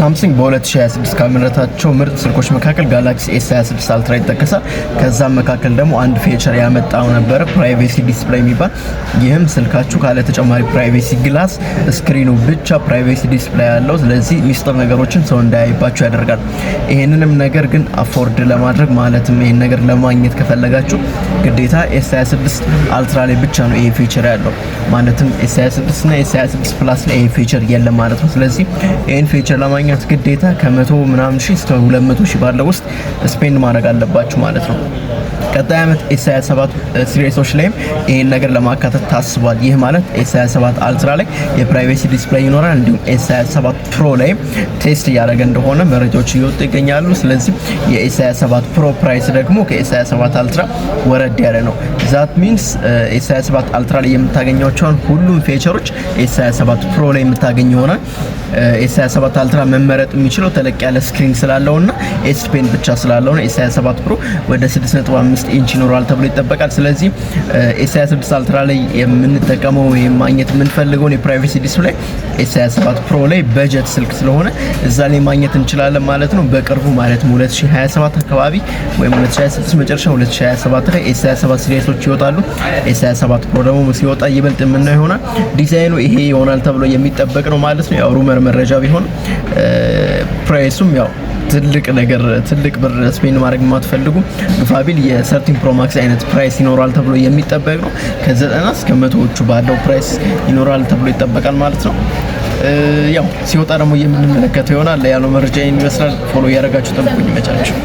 ሳምሰንግ በ2026 ካመረታቸው ምርጥ ስልኮች መካከል ጋላክሲ ኤስ26 አልትራ ይጠቀሳል። ከዛም መካከል ደግሞ አንድ feature ያመጣው ነበረ፣ privacy display የሚባል። ይህም ስልካችሁ ካለ ተጨማሪ privacy glass screen ኑ ብቻ privacy display ያለው፣ ስለዚህ ሚስጥር ነገሮችን ሰው እንዳያይባችሁ ያደርጋል። ይሄንንም ነገር ግን afford ለማድረግ፣ ማለትም ይሄን ነገር ለማግኘት ከፈለጋችሁ ግዴታ ኤስ26 አልትራ ላይ ብቻ ነው ይሄ feature ያለው። ማለትም ኤስ26 እና ኤስ26 ፕላስ ላይ ይሄ feature የለም ማለት ነው። ስለዚህ ይሄን feature ለማግኘት ግዴታ ከ100 ምናምን ሺህ እስከ 200 ሺህ ባለው ውስጥ spend ማድረግ አለባችሁ ማለት ነው። ቀጣይ ዓመት ኤስ27 series ኦች ላይም ይሄን ነገር ለማካተት ታስቧል። ይህ ማለት ኤስ27 አልትራ ላይ የ privacy display ይኖራል። እንዲሁም ኤስ27 ፕሮ ላይም test እያደረገ እንደሆነ መረጃዎች እየወጡ ይገኛሉ። ስለዚህ የኤስ27 ፕሮ price ደግሞ ከኤስ27 አልትራ ወረድ ያለ ነው። That means ኤስ27 አልትራ ላይ የምታገኟቸውን ሁሉም feature ኦች ኤስ27 ፕሮ ላይ የምታገኙ ይሆናል። ኤስ27 አልትራ መመረጥ የሚችለው ተለቅ ያለ screen ስላለውና S Pen ብቻ ስላለው ነው። ኤስ27 ፕሮ ወደ 6.5 ኢንች ይኖረዋል ተብሎ ይጠበቃል። ስለዚህ ኤስ26 አልትራ ላይ የምንጠቀመው ወይም ማግኘት የምንፈልገውን የ privacy display ኤስ27 ፕሮ ላይ በጀት ስልክ ስለሆነ እዛ ላይ ማግኘት እንችላለን ማለት ነው። በቅርቡ ማለትም 2027 አካባቢ ወይም 2026 መጨረሻ፣ 2027 ላይ ኤስ27 series ኦች ይወጣሉ። ኤስ27 ፕሮ ደግሞ ሲወጣ ይበልጥ የምናየው ይሆናል። ዲዛይኑ ይሄ ይሆናል ተብሎ የሚጠበቅ ነው ማለት ነው። ያው rumor መረጃ ቢሆን price ኡም ያው ትልቅ ነገር፣ ትልቅ ብር spend ማድረግ የማትፈልጉ ግፋቢል የ13 ፕሮ ማክስ አይነት price ይኖራል ተብሎ የሚጠበቅ ነው። ከ90 እስከ 100ዎቹ ባለው price ይኖራል ተብሎ ይጠበቃል ማለት ነው። ያው ሲወጣ ደግሞ የምንመለከተው ይሆናል። ያለው መረጃ ይመስላል። Follow እያደረጋችሁ ጠብቁኝ። ይመቻችሁ።